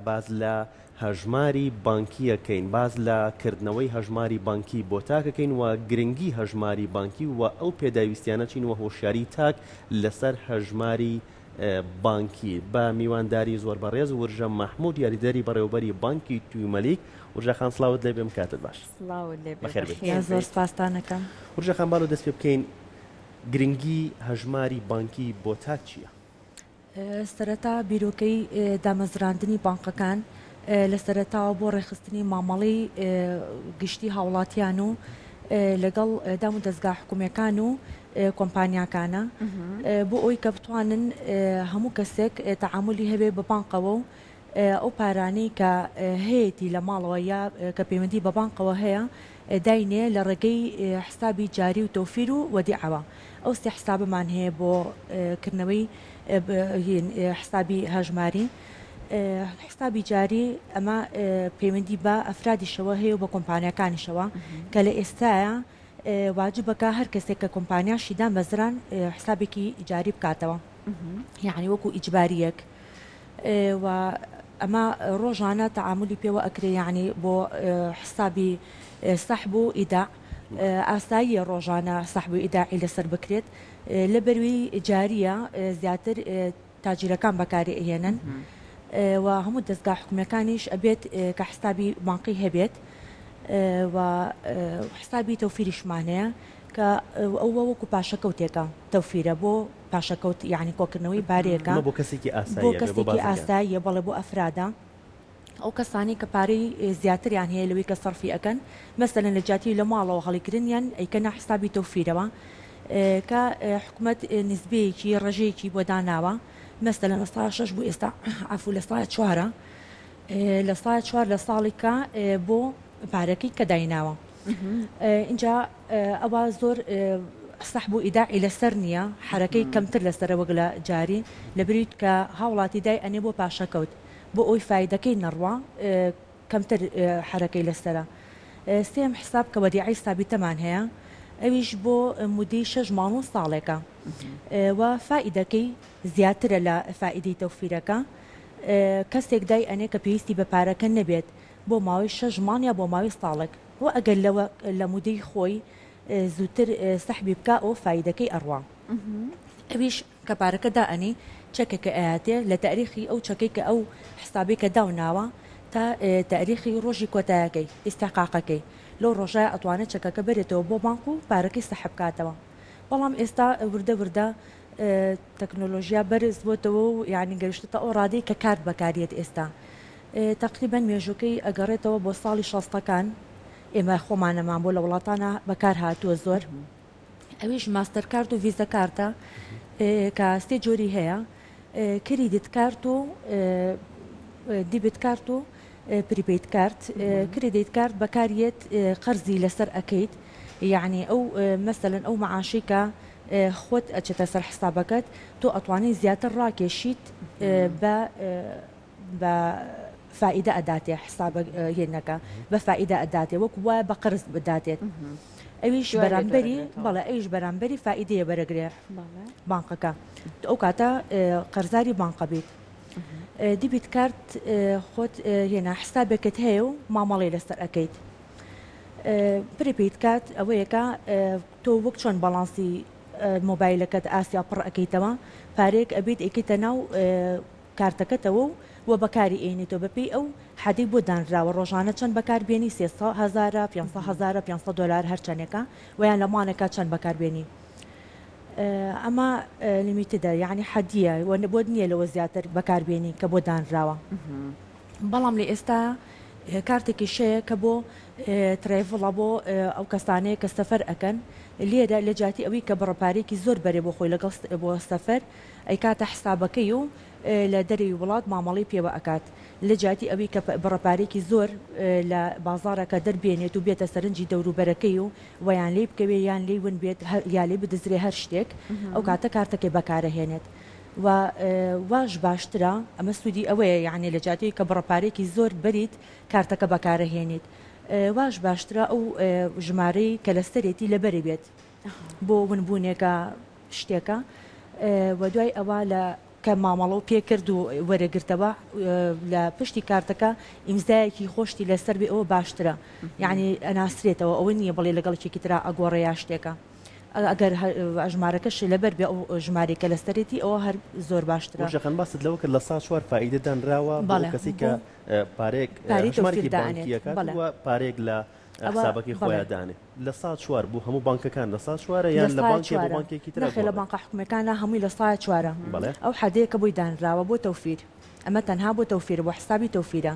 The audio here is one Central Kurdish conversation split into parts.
باس لە هەژماری بانکی ئەکەین، باس لە کردنەوەی هەژماری بانکی بۆ تاک ئەکەین و گرنگی هەژماری بانکی و ئەو پێداویستیانە چین و هۆشیاری تاک لەسەر هەژماری بانکی بە میوانداری زۆر بەڕێز ورژە مەحمود یاریدەری بەڕێوەبەری بانکی تویمەلیک. ورژە خان سڵاوت لێ بێم کاتت باش. سڵاوت لێ بێ بەخێر بێیت. بەخێر زۆر بێیت. سپاستان ئەکەم. ورژە خان با لۆ دەست پێ بکەین گرنگی هەژماری بانکی بۆ تاک چییە؟ سەرەتا بیرۆکەی دامەزراندنی بانقەکان لە سەرەتاوە بۆ ڕێکخستنی مامەڵەی گشتی هاوڵاتیان و لەگەڵ دام و دەزگا حکومیەکان و کۆمپانیاکانە بۆ ئەوی کە بتوانن هەموو کەسێک تەعامولی هەبێ بە بانقەوە و ئەو پارانەی کە هەیەتی لە ماڵەوە یا کە پەیوەندی بە بانقەوە هەیە داینێ لە ڕێگەی حسابی جاری و تەوفیر و وەدیعەوە. ئەو سێ حسابەمان هەیە بۆ کردنەوەی حسابی هەژماری. حسابی جاری ئەمە پەیوەندی بە ئەفرادیشەوە هەیە و بە کۆمپانیاکانیشەوە کە لە ئێستایا واجبە کە هەر کەسێک کە کۆمپانیاشی دامەزران حسابێکی جاری بکاتەوە یعنی وەکو ئیجباریەک. و ئەمە ڕۆژانە تەعامولی پێوە ئەکرێ یەعنی بۆ حسابی سەحب و ئیداع ئاساییە ڕۆژانە سەحب و ئیداعی لەسەر بکرێت لە بەروی جاریە زیاتر تاجیرەکان بەکاری ئەهێنن و هەموو دەزگا حکومیەکانیش ئەبێت کە حسابی بانقی هەبێت و حسابی تەوفیریشمان هەیە کە ئەوە وەکو پاشەکەوتێکە تەوفیرە بۆ پاشەکەوت یانی کۆکردنەوەی پارەیەکە ئەمە بۆ کەسێکی بۆ ئاساییە بێ بۆ کەسێکی بازرگان. ئاساییە بەڵێ بۆ ئەفرادە ئەو کەسانەی کە پارەی زیاتریان هەیە لەوەی کە سەرفی ئەکەن مەسەلەن لە جیاتی لە ماڵەوە هەڵیگرن یان ئەیکەنە حسابی تەوفیرەوە کە حکومەت نسبەیەکی ڕێژەیەکی بۆ داناوە مەسەلەن لە سا شەش بوو ئێستا عەفو لە سا چوارە لە سا چوار لە ساڵیکە بۆ پارەکەی کە دایناوە ئینجا ئەوە زۆر سەحب و ئیداعی لەسەر نییە، حەرەکەی کەمتر لەسەرە وەک لە جاری، لەبریت کە هاوڵاتی دای ئەنێ بۆ پاشەکەوت بۆ ئەوەی فایدەکەی نەڕوا کەمتر حەرەکەی لەسەرە. سێیەم حساب کە وەدیعەی سابیتەمان هەیە ئەویش بۆ مودەی شەش مانگ و ساڵێکە و فائیدەکەی زیاترە لە فائیدەی تەوفیرەکە، کەسێک دای ئەنێ کە پێویستی بە پارەکە نەبێت بۆ ماوەی شەش مانگ یا بۆ ماوەی ساڵێک وە ئەگەر لەوە لە مودەی خۆی زووتر سەحبی بکا ئەوە فایدەکەی ئەڕوا ئەویش کە پارەکە دائەنێی چەکەکە ئەیاتێ لە تاریخی ئەو چەکەی کە ئەو حسابەی کە داو ناوە تا تاریخی ڕۆژی کۆتایەکەی ئیستحقاقەکەی لەو ڕۆژە ئەتوانێ چەکەکە بەرێتەوە بۆ بانق و پارەکەی سەحب کاتەوە بەڵام ئێستا وردە وردە تەکنۆلۆژیا بەرز بۆتەوە و یانی گەیشتۆتە ئەو ڕادەی کە کارت بەکاریەت ئێستا تەقریبەن مێژووکەی ئەگەڕێتەوە بۆ ساڵی شەستەکان ئێمە خۆمانەمان بۆ لە وڵاتانە بەکار هاتووە زۆر ئەویش ماستەر کارت و ڤیزە کارتە کە سێ جۆری هەیە credit card و debit card و prepaid card credit card بەکاریەت قەرزی لەسەر ئەکەیت یعنی ئەو مەسەلەن ئەو معاشەی کە خۆت ئەچێتە سەر حسابەکەت تۆ ئەتوانی زیاتر ڕاکێشیت بە بە فائیدە ئەداتێ حسابە هێنەکە بە فائیدە ئەداتێ وەکو وایە بە قەرز بداتێت ئەویش بەرامبەری بەڵێ ئەویش بەرامبەری فائیدەیە بەرەگرێ بانقەکە ئەو کاتە قەرزاری بانقە بیت debit card خۆت هێنا حسابێکت هەیە و مامەڵی لەسەر ئەەکەیت prepaid card ئەوەیەکە تۆ وەک چۆن باڵانسی مۆبایلەکەت ئاسیا پڕ ئەکەیتەوە پارەیەک ئەبیت ئەیکەیتە ناو کارتەکەتەوە و وە بەکاری ئێنیتەوە بەپێی ئەو حەدەی بۆ دانراوە ڕۆژانە چەند بەکار بێنی 300 هەزارە 500 هەزارە 500 دۆلار هەر چەنێکە وە یان لە مانێکا چەند بەکار بێنی ئەمە limited ە یعنی حەدیە وە بۆت نییە لەوە زیاتر بەکار بێنی کە بۆ دانراوە بەڵام لە ئێستا کارتێکیش هەیە کە بۆ travel ە بۆ ئەو کەسانەیە کە سەفەر ئەکەن لێرە لە جیاتی ئەوەی کە بڕە پارەیەکی زۆر بەرێ بۆ خۆی لەگەڵ بۆ سەفەر ئەیکاتە حسابەکەی و لە دەرەوی وڵات مامەڵەی پێوە ئەکات لە جیاتی ئەوەی کە بڕە پارەیەکی زۆر لە بازاڕەکە دەربێنێت و بێتە سەرنجی دەوروبەرەکەی و وەیان لێی بکەوێ یان لێی ون بێت یا لێی بدزرێ هەر شتێک ئەو کاتە کارتەکەی بەکارەهێنێت و واش باشترە ئەمە سوودی ئەوەیە یانی لە جیاتی کە بڕە پارەیەکی زۆر بەریت کارتەکە بەکارەهێنیت واش باشترە ئەو ژمارەی کە لەسەرێتی لەبەری بێت بۆ ونبوونێکە شتێکە و دوای ئەوە لە. کە مامەڵەو پێ کرد و وەرەگرتەوە لە پشتی کارتەکە ئیمزایەکی خۆشتی لەسەر بێ ئەوە باشترە یعنی ئەناسرێتەوە ئەوە نییە بڵێ لەگەڵ یەکێکی ترا ئەگۆڕێ یا شتێکە ئەگەر ژمارەکەش لەبەر بێ ئەو ژمارەی کە لەسەرێتی ئەوە هەر زۆر باشترە. وشەخان باست لەوە کرد 4% فائیدە دانراوە بۆ ئەو کەسەی کە پارەیەک هەژمارێکی بانکی ئەکات و پارەیەک لە حسابەکەی خۆیان دانێ 4% بۆ هەموو بانکەکان 4%ە یان لە بانکێک بۆ بانکێکی تر؟ نەخێر لە بانقە حکومیەکانە هەمووی 4%ە ئەو حەدەیە کە بۆی دانراوە بۆ تەوفیر ئەمە تەنها بۆ تەوفیرە بۆ حسابی تەوفیرە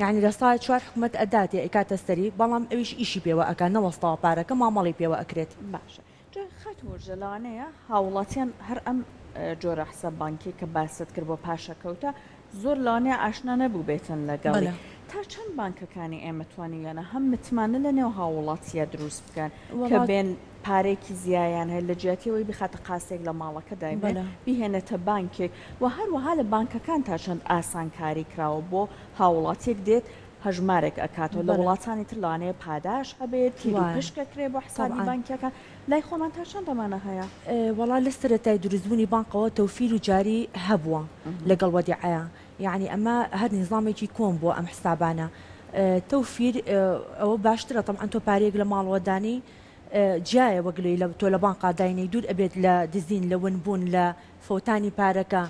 یانی 4% حکومەت ئەداتێ ئەیکاتە سەری بەڵام ئەویش ئیشی پێوە ئەکا نەوەستاوە پارەکە مامەڵەی پێوە ئەکرێت. باشە جا خاتوو وەرزە لەوانەیە هاووڵاتیان هەر ئەم جۆرە حساب بانکیە کە باست کرد بۆ پاشەکەوتە زۆر لەوانەیە ئاشنا نەبووبێتن لەگەڵی تا چەند بانکەکانی ئێمە توانیویانە هەم متمانە لە نێو هاووڵاتیە دروست بکەن کە بێن پارەیەکی زیایان هەیە لە جیاتی ئەوەی بخاتە قاسێک لە ماڵەکە دایبنێ بیهێنێتە بانکێک و هەروەها لە بانکەکان تا چەند ئاسانکاری کراوە بۆ هاووڵاتیەک دێت هەژمارێک ئەکاتەوە لە وڵاتانی تر لەوانەیە پاداش هەبێت تیر و پشک ئەکرێ بۆ حسابی بانکیەکان لای خۆمان تا چەند ئەمانە هەیە؟ وەڵا لە سەرەتای دروستبوونی بانقەوە تەوفیر و جاری هەبووە لەگەڵ وەدیعەیا یەعنی ئەمە هەر نیزامێکی کۆن بووە ئەم حسابانە تەوفیر ئەوە باشترە تەبعەن تۆ پارەیەک لە ماڵەوە دانێی جیایە وەک لۆی لە تۆ لە بانقا داینێی دوور ئەبێت لە دزین لە ون بوون لە فەوتانی پارەکە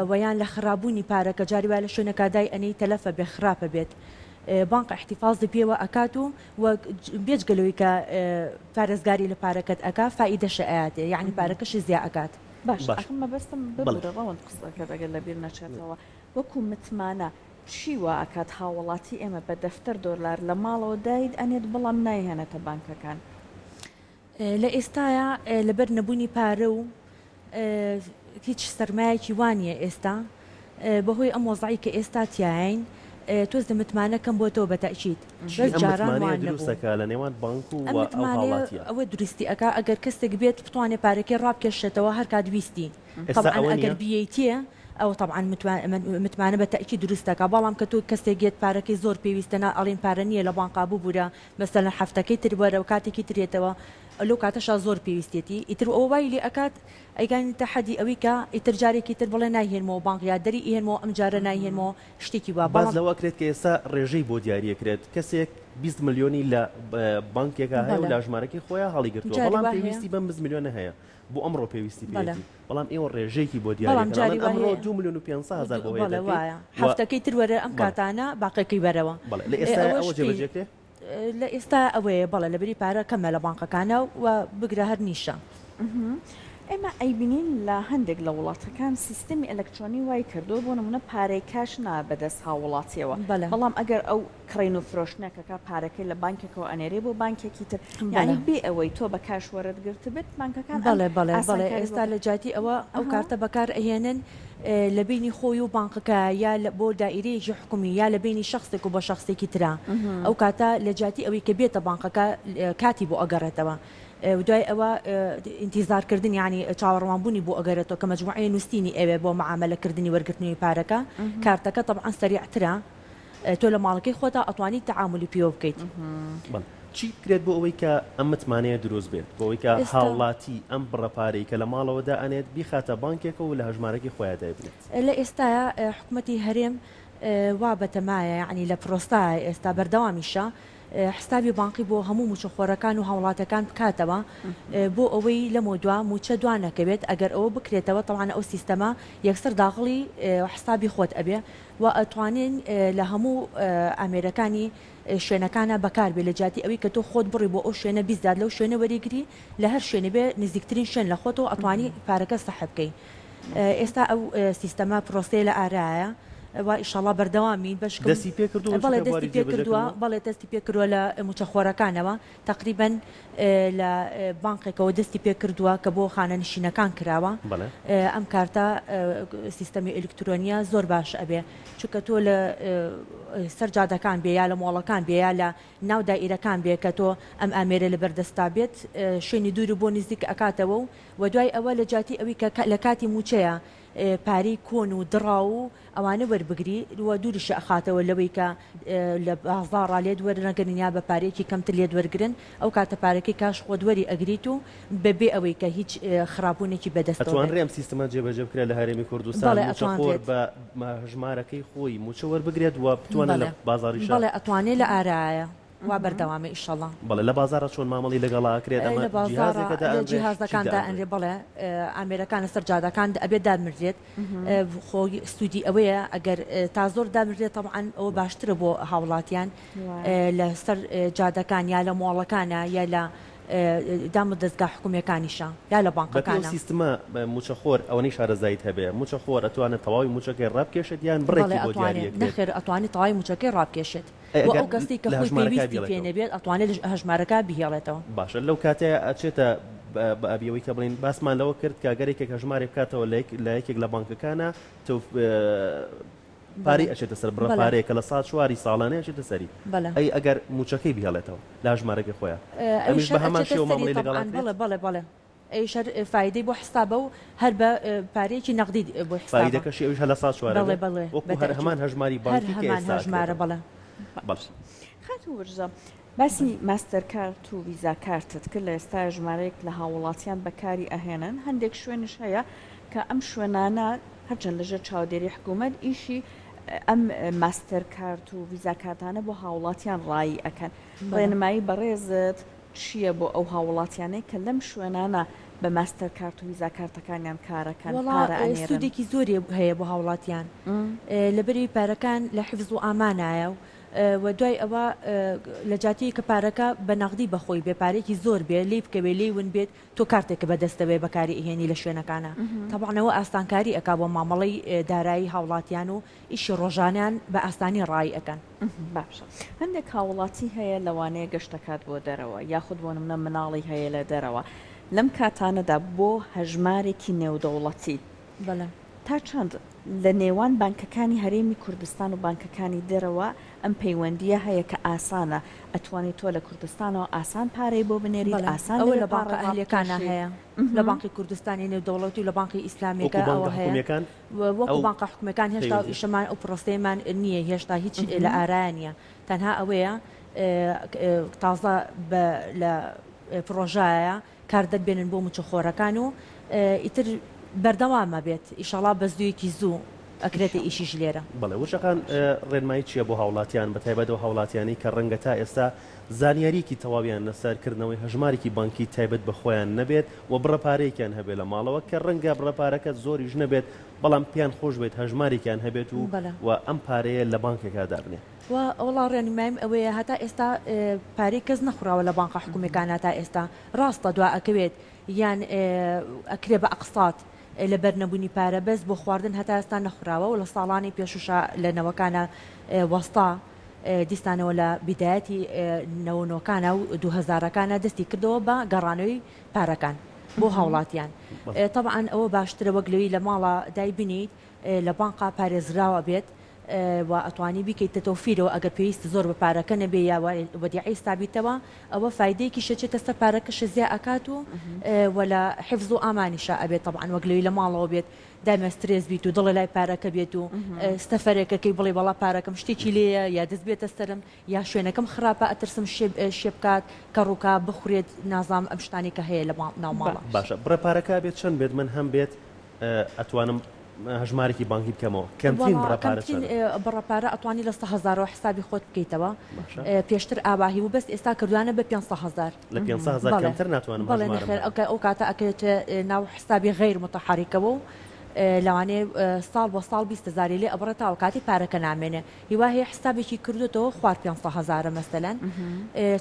وە یان لە خراپبوونی پارەکە جاری وایە لە شوێنەکا دای ئەنێی تەلەف ئەبێ خراپ ئەبێت بانق ئیحتیفازی پێوە ئەکات و وە بێجگە لەوەی کە پارێزگاری لە پارەکەت ئەکا فائیدەشە ئەیاتێ یەعنی پارەکەشی زیا ئەکات. باشە ئەخ مەبەستم ببورە ڕەوەند قسەکەت ئەگەر لەبیر نەچێتەوە وەکو متمانە چی وا ئەکات هاوڵاتی ئێمە بە دەفتەر دۆلار لە ماڵەوە دایت ئەنێت بەڵام نایهێنێتە بانکەکان؟ لە ئێستایا لەبەر نەبوونی پارە و هیچ سەرمایەکی وا نییە ئێستا بەهۆی ئەم وەزعەی کە ئێستا تیاین تۆزێ متمانە کەم بۆتەوە بە تەئکید چی بەس ئەم جاران متمانەیە وا نەبوو. دروست ئەکا لە نێوان بانک و ئەم ئەو متمانەیە هاوڵاتیە؟ ئەوە دروستی ئەکا ئەگەر کەسێک بێت بتوانێ پارەکەی ڕابکێشێتەوە هەر کات ویستی ئێستا تەبعەن ئەوە ئەگەر نییە؟ بیەیتێ ئەوە تەبعەن متمانە بە تەئکید دروست ئەکا بەڵام کە تۆ کەسێک یەت پارەکەی زۆر پێویستە نا ئەڵێن پارە نییە لە بانقا ببورە مەسەلەن هەفتەکەی تر وەرە و کاتێکی تر یەتەوە لەو کاتەشا زۆر پێویستیەتی ئیتر ئەوە وای لێ ئەکات ئەیگانیتە حەدی ئەوی کە ئیتر جارێکی تر بڵێ نایهێنمەوە بانق یا دەری ئیهێنمەوە ئەم جارە نایهێنمەوە شتێکی وا باس بەڵام. لەوە ئەکرێت کە ئێستا ڕێژەی بۆ دیاری ئەکرێت کەسێک 20 ملیۆنی لە بانکێکا هەیە و بەڵێ لە ژمارەکەی خۆیا هەڵیگرتووە جاری بەڵام وا هەیە. پێویستی بەم 20 ملیۆنە هەیە بۆ ئەمڕۆ پێویستی بەڵێ. پێیەتی بەڵام ئێوە ڕێژەیەکی بۆ دیاری بەڵام ئەکەن جاری ئەڵێن وا ئەمڕۆ هەیە 2 ملیۆن و 500 هەزار بۆ هەیە بەڵێ دەکەیت وایە و هەفتەکەی تر وەرە ئەم بەڵێ. کاتانە باقیەکەی وەرەوە بەڵێ لە ئێ ئێستایا ئەوەش ئەوە پێی جێبەجێ کرێ؟ لە ئێستا ئەوەیە بەڵێ لەبری پارە کەمە لە بانقەکانە و بگرە هەر نیشە. ئێمە ئەیبینین لە هەندێک لە وڵاتەکان سیستەمی ئەلکترۆنی وای کردووە بۆ نمونە پارەی کاش نا بەدەست هاووڵاتیەوە بەڵام ئەگەر ئەو کڕین و فرۆشتنێک ئەکا پارەکەی لە بانکێکەوە ئەنێرێ بۆ بانکێکی تر یانی بێ ئەوەی تۆ بە کاش وەرت گرتبێت بانکەکان ئەم بەڵێ بەڵێ بەڵێ ئاسانکاری بۆ ئێستا لە جیاتی ئەوە ئەو کارتە بەکار ئەهێنن لە بەینی خۆی و بانقەکە یا بۆ دائیرەیەکی حکومی یا لە بەینی شەخسێک و بۆ شەخسێکی ترا ئەو کاتە لە جیاتی ئەوەی کە بێتە بانقەکە کاتی بۆ ئەگەڕێتەوە دوای ئەوە ئینتیزار کردن یانی چاوەڕوان بوونی بۆ ئەگەرێتەوە کە مەجموعەیە نووسینی ئەوێ بۆ معامەلە کردنی وەرگرتنەوەی پارەکە کارتەکە تەبعەن سەریعترە تۆ لە ماڵەکەی خۆتا ئەتوانی تەعامولی پیوە بکەیت. بەڵێ چی بکرێت بۆ ئەوەی کە ئەم متمانەیە دروست بێت بۆ ئەوەی کە هاوڵاتی ئەم بڕە پارەی کە لە ماڵەوە دائەنێت بیخاتە بانکێکەوە و لە هەژمارەکەی خۆیا دایبنێت؟ لە ئێستایا حکومەتی هەرێم وا بەتەمایە یەعنی لە پرۆسایە ئێستا بەردەوامیشە حسابی بانقی بۆ هەموو موچەخۆرەکان و هاوڵاتەکان بکاتەوە بۆ ئەوەی لەمەودوا موچە دوا نەکەوێت ئەگەر ئەوە بکرێتەوە تەبعەن ئەو سیستەمە یەکسەر داغڵی حسابی خۆت ئەبێ وە ئەتوانین لە هەموو ئامێرەکانی شوێنەکانا بەکار بێ لە جیاتی ئەوەی کە تۆ خۆت بڕی بۆ ئەو شوێنە بیزات لەو شوێنە وەریگری لە هەر شوێنێ بێ نزیکترین شوێن لە خۆتەوە ئەتوانی پارەکە سەحب کەی ئێستا ئەو سیستەمە پرۆسەیە لە ئارایە وا ئیشەڵا بەردەوامین بەشکم دەستی پێ کردووە بەڵێ چونکە دەستی بواری پێ کردووە جێبەجێکردنەوە؟ بەڵێ دەستی پێ کردووە لە موچەخۆرەکانەوە تەقریبەن لە بانقێکەوە دەستی پێ کردووە کە بۆ خانەنشینەکان کراوە بەڵێ. ئەم کارتە سیستەمی ئەلکترۆنیە زۆر باش ئەبێ چونکە تۆ لە سەر جادەکان بێ یا لە مۆڵەکان بێ یا لە ناو دائیرەکان بێ کە تۆ ئەم ئامێرە لەبەر دەستا بێت شوێنی دوور بۆ نزیک ئەکاتەوە و و دوای ئەوە لە جیاتی ئەوی کە لە کاتی مووچەیە. پارەی کۆن و دڕاو و ئەوانە وەربگری و دووریشە ئەخاتەوە لەوەی کە لە بازاڕا لێت وەرنەگرن یا بە پارەیەکی کەمتر لێت وەرگرن ئەو کاتە پارەکەی کاش خۆت وەری ئەگریت و بە بێ ئەوەی کە هیچ خراپبوونێکی بە دەستەوە بێت. ئەتوانرێ ئەم سیستمە جێبەجێ بکرێت لە هەرێمی کوردستان بەڵێ مووچەخۆر ئەتوانرێت. بە هەژمارەکەی خۆی مووچە وەربگرێت و بتوانێت لە بەڵێ بازاڕیشا. بەڵێ ئەتوانێ لە ئارایە وا بەردەوامە ئیشەڵا. بەڵێ لە بازاڕا چۆن مامەڵی لەگەڵا ئەکرێت ئەمە لە بازاڕا جیهازێکە لە دائەنرێت چی جیهازەکان دائەنرێت؟ دائەنرێ بەڵێ ئامێرەکان لەسەر جادەکان ئەبێت دابنرێت خۆ سوودی ئەوەیە ئەگەر تا زۆر دابنرێت تەبعەن ئەوە باشترە بۆ هاوڵاتیان لەسەر جادەکان یا لە مۆڵەکانە یا لە دام و دەزگا حکومیەکانیشە یا لە بەپێی ئەو بانقەکانە. سیستمە مووچەخۆر ئەوەنەی شارەزاییت هەبێ مووچەخۆر ئەتوانێت تەواوی مووچەکەی ڕابکێشێت یان بەڵێ بڕێکی بۆ ئەتوانێ دیاری ئەکرێت؟ نەخێر ئەتوانێ تەواوی مووچەکەی ڕابکێشێت ئەی وە ئەگەر ئەو کەسەی کە لە خۆی هەژمارەکە پێویستی پێ بیڵێتەوە؟ نەبێت ئەتوانێ لە هەژمارەکە بیهێڵێتەوە. باشە لەو کاتەیا ئەچێتە بە ئەبی ئەوەی کە بڵێین باسمان لەوە کرد کە گەر یەکێک هەژمارێک بکاتەوە لە لە یەکێک لە بانکەکانا تۆ پارەی ئەچێتە سەر بڕە پارەیە کە لە سا چواری ساڵانەی ئەچێتە سەری ئەی ئەگەر مووچەکەی بهێڵێتەوە لە هەژمارەکەی خۆیا ئەمیش بە هەمان شێوە مامەڵەی لەگەڵ ئەکرێت؟ بەڵێ بەڵێ بەڵێ ئەویش هەر فایدەی بۆ حسابە و هەر بە پارەیەکی نەقدی بۆی حسابە. فایدەکەشی ئەویش هەر لە سا چوارە بەڵێ بەڵێ وەکو هەر هەمان هەژماری بانکی کە ئێستا هەر هەمان هەژمارە بەڵێ. بەڵێ. خاتوو ورژە باسی ماستەر کارت و ڤیزا کارتت کرد لە ئێستایا ژمارەیەک لە هاووڵاتیان بەکاری ئەهێنن هەندێک شوێنیش هەیە کە ئەم شوێنانە هەرچەند لەژێر چاودێری حکوومەت ئیشی ئەم ماستەر کارت و ڤیزا کارتانە بۆ هاووڵاتیان ڕایی ئەکەن ڕێنمایی بەڕێزت چییە بۆ ئەو هاووڵاتیانەی کە لەم شوێنانە بە ماستەر کارت و ڤیزا کارتەکانیان کارەکەن وەڵا پارە ئەنێرن؟ سوودێکی زۆری هەیە بۆ هاوڵاتیان لەبەری پارەکان لە حفز و ئامانایە و و دوای ئەوە لە جاتی کە پارەکە بە نەغدی بە خۆی بێ پارەیەکی زۆر بێ لێی بکەوێ لێی ون بێت تۆ کارتێکە بە دەستەوەیە بەکاری ئەهێنی لە شوێنەکانا تەبعەن ئەوە ئاسانکاری ئەکا بۆ مامەڵەی دارایی هاوڵاتیان و ئیشی ڕۆژانەیان بە ئاسانی ڕایی ئەکەن. باشە هەندێک هاوڵاتی هەیە لەوانەیە گەشت ئەکات بۆ دەرەوە یاخود بۆ نمونە مناڵی هەیە لە دەرەوە لەم کاتانەدا بۆ هەژمارێکی نێودەوڵەتی بەڵێ. تا چەند لە نێوان بانکەکانی هەرێمی کوردستان و بانکەکانی دەرەوە ئەم پەیوەندییە هەیە کە ئاسانە ئەتوانی تۆ لە کوردستانەوە ئاسان پارەی بۆ بنێریت بەڵێ ئاسان ئەوە لەوێ لە پارە بانقە ئەهلیەکانا ڕابکێشیت. هەیە لە بانقی کوردستانی نێودەوڵەتی و لە بانقی ئیسلامیەکە وەکو بانکە ئەوە هەیە حکومیەکان وەکو ئەو بانقە حکومیەکان هێشتا پەیوەندیە. ئیشەمان ئەو پرۆسەیەمان نییە هێشتا هیچ لە ئارایا نییە تەنها ئەوەیە تازە بە لە پرۆژایە کار دەربێنن بۆ موچەخۆرەکان و ئیتر بەردەوام ئەبێت ئیشەڵا بە زوویەکی زوو ئەکرێتە ئیشیش لێرە. بەڵێ وشەکان ڕێنمایی چیە بۆ هاوڵاتیان بەتایبەت ئەو هاوڵاتیانەی کە ڕەنگە تا ئێستا زانیاریەکی تەواویان لەسەر کردنەوەی هەژمارێکی بانکی تایبەت بە خۆیان نەبێت و بڕە پارەیەکیان هەبێت لە ماڵەوە کە ڕەنگە بڕە پارەکە زۆریش نەبێت بەڵام پێیان خۆش بێت هەژمارێکیان هەبێت و و ئەم پارەیە لە بانکێکا دابنێن. وەڵا ڕێنمایم ئەوەیە هەتا ئێستا پارەی کەس نەخوراوە لە بانقە حکومیەکانا تا ئێستا ڕاستە دوا ئەکەوێت یان ئەکرێ بە ئەقسات لەبەر نەبونی پارە بەس بۆ خواردن هەتا ئێستا نەخوراوە و لە ساڵانی پێشوشا لە نەوەکانا وەستا دیسانەوە لە بیدایەتی نەوە نۆکانا و دووهەزارەکانا دەستی کردەوە بە گەڕانەوەی پارەکان بۆ هاوڵاتیان تەبعەن ئەوە باشترە وەک لەوی لە ماڵا دایبنیت لە بانقا پارێزراو ئەبێت و ئەتوانی بیکەیتە تەوفیرەوە ئەگەر پێویستت زۆر بە پارەکە نەبێ یا وەدیعەی سابیتەوە ئەوە فایدەیەکیش ئەچێتە سەر پارەکەشە زیا ئەکات و وە لە حفز و ئامانیشا ئەبێت تەبعەن وەک لەوی لە ماڵەوە بێت دایمە سترێس بیت و دڵێ لای پارەکە بێت و سەفەرێکەکەی بڵێ وەڵا پارەکەم شتێکی لێیە یا دز بێتە سەرم یا شوێنەکەم خراپە ئەترسم شێ بکات کەڕوکا بخورێت نازانم ئەم شتانەی کە هەیە لە ناو ماڵە. باشە بڕە پارەکە ئەبێت چەند بێت من هەم بێت ئەتوانم هەژمارێکی بانکی بکەمەوە کەمترین وەڵا بڕە پارە کەمترین چەندە؟ بڕە پارە ئەتوانی لە سە هەزارەوە حسابی خۆت بکەیتەوە باشە پێشتر ئاواهی بوو بەس ئێستا کردویانە بە پێنج سە هەزار لە پێنج سە هەزار بەڵێ کەمتر ناتوانم بەڵێ هەژمارم نەخێر هەبێت ئەوکە ئەو کاتە ئەکەوێتە ناو حسابی غەیر متحرکەوە و لەوانەیە ساڵ بۆ ساڵ 20 هەزاری لێ ئەبڕێ تا ئەوکاتەی پارەکە نامێنێ هیوا هەیە حسابێکی کردۆتەوە خوار پێنج سە هەزارە مەسەلەن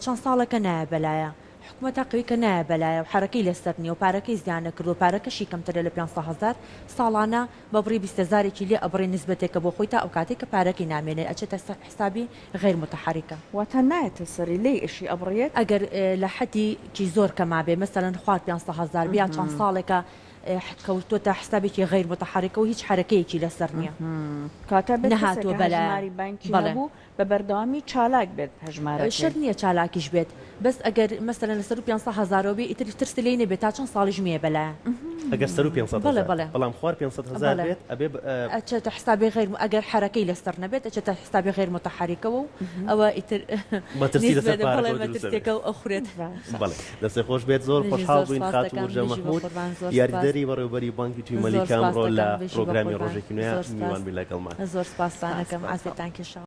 چەند ساڵێکە نایە بەلایە حکومەتە قویکە نایە بەلایە و حەرەکەی لەسەر نیە و پارەکەی زیان نەکردوە پارەکەشی کەمترە لە پێنج هەزار ساڵانە بە بڕی 20 هەزارێکی لێ ئەبڕی نسبەتێکە بۆ خۆی تا ئەوکاتەی کە پارەکەی نامێنێ ئەچێتە سەر حسابی غیر متحرکە. واتە نایەتە سەری لێی ئەشی ئەبڕیێت؟ ئەگەر لە حەدی کی زۆر کەما بێ مەسەلەن خوار پێنج هەزار بێ یا چەند ساڵێکە. کەوتۆتە حسابێکی غەیر متحرکەوە هیچ حەرەکەیەکی لەسەر نییە. کاتە بێت کەسێک نەهاتووە کە بەلایان. هەژماری بانکی بەڵێ. هەبوو بە بەردەوامی چالاک بێت هەژمارەکەی. شەرت نییە چالاکیش بێت بەس ئەگەر مەسەلەن لە سەروو 500 هەزارەوە بێ ئیتر ترس لێی نەبێت تا چەند ساڵیش میە بەلایان. ئەگەر سەروو 500 بەڵێ هەزار بەڵێ. بەڵام خوار 500 هەزار بەڵێ. بێت ئەبێ ئەچێتە حسابی غەیر ئەگەر حەرەکەی لەسەر نەبێت ئەچێتە حسابی غەیر متحرکەوە و ئەوە ئیتر مەترسی لەسەر نیزبە بەڵێ پارەکەوە دروست ئەبێ. مەترسیەکە و ئەخورێت. باشە. بەڵێ دەستێ خۆش بێت زۆر بژی خۆشحاڵ زۆر بووین سپاس خاتوو دەکەم ورژە بژی مەحموود بەقوربان زۆر سپاس. یاریدەری بەڕێوەبەری بانکی توی زۆر مەلیکە سپاس ئەمڕۆ لە دەکەم بژی پرۆگرامی بەقوربان ڕۆژێکی نوێ زۆر سپاس میوان بووی لەگەڵمان. زۆر سپاستان سپاس ئەکەم بۆ تۆ. عەزێتان کێشاوم.